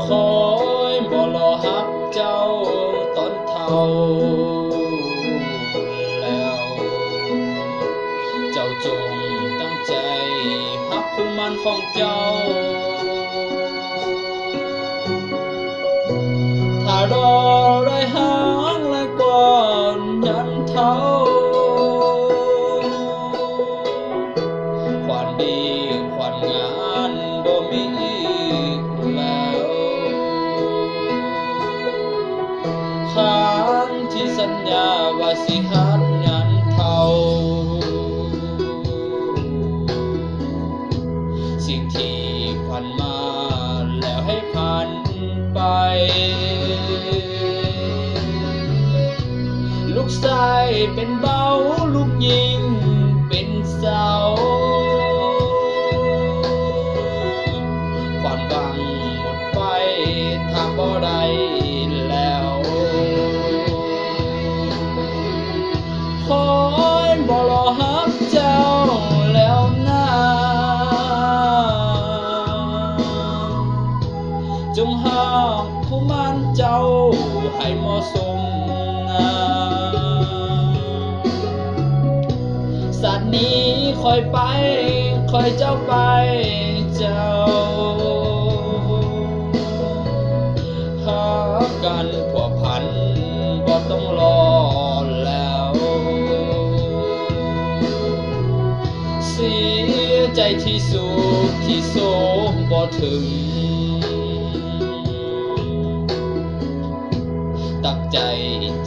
ຂ້ອຍບໍ່ລໍຮັກເຈົ້າຕອນເຖົ້າແລ້ວ, ເຈົ້າຈົ່ງຕັ້ງໃຈຮັກຄູ່ໝັ້ນຂອງເຈົ້າ. ຖ້າລໍໄດ້ຮັກຫຼາຍກວ່າຍາມເຖົ້າ, ຂວັນດີຂວັນງານບໍ່ມີອີກແລ້ວ. ຄັນທີ່ສັນຍາວ່າຊິຮັກຍາມເຖົ້າ, ສິ່ງທີ່ຜ່ານມາແລ້ວໃຫ້ຜ່ານໄປ. ລູກຊາຍເປັນເບົາ, ລູກຍິງເປັນເສົາ, ຄວາມຫວັງໝົດໄປຖ້າບໍ່ໄດ້ແລ້ວ. ຂ້ອຍບໍ່ລໍຮັກເຈົ້າແລ້ວນາ, ຈົ່ງຮັກຄູ່ໝັ້ນເຈົ້າໃຫ້ເໝາະສົມນາ. ຊາດນີ້ຂ້ອຍໄປ, ຂ້ອຍຈາກໄປເຈົ້າ, ຫາການພົວພັນບໍ່ຕ້ອງລໍແລ້ວ. ເສຍໃຈທີ່ສຸກທີ່ໂສກບໍ່ເຖິງ, ຕັດໃຈ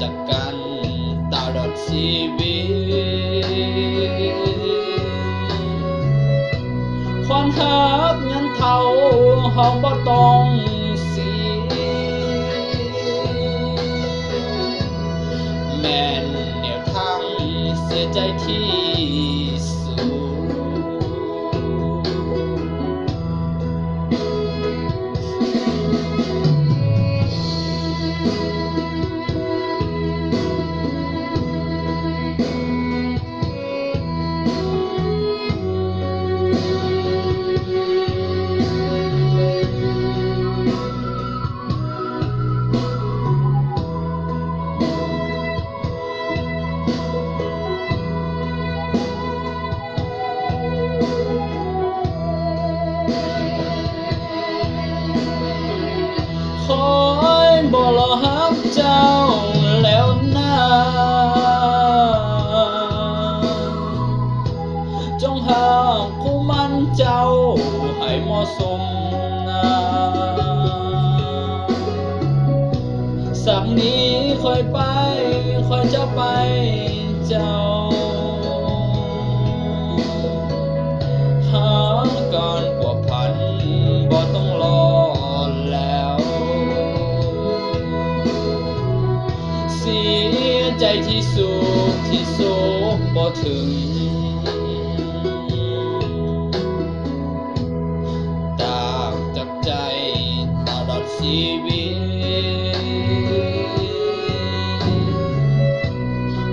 ຈາກກັນຕະຫຼອດຊີວິດ. ຄວາມຮັກຍາມເຖົ້າເຮົາບໍ່ຕ້ອງເສຍ, ແມ່ນແນວທາງເສຍໃຈທີ່ສຸດ. ຂ້ອຍບໍ່ລໍຮັກເຈົ້າແລ້ວນາ, ຈົ່ງຮັກຄູ່ໝັ້ນເຈົ້າໃຫ້ເໝາະສົມນາ. ສັກນີ້ຂ້ອຍໄປ, ຂ້ອຍຈາກໄປເຈົ້າ, ຫາການພົວພັນບໍ່ຕ້ອງລໍແລ້ວ. ເສຍໃຈທີ່ສຸກທີ່ໂສກບໍ່ເຖິງ, ຕາກຈາກໃຈຕະຫຼອດຊີວິດ.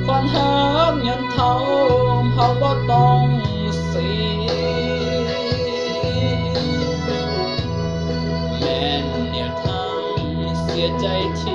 ຄວາມຮັກຍາມເຖົ້າເຮົາບໍ່ຕ້ອງເສຍ, ແມ່ນແນວທາງເສຍໃຈທີ່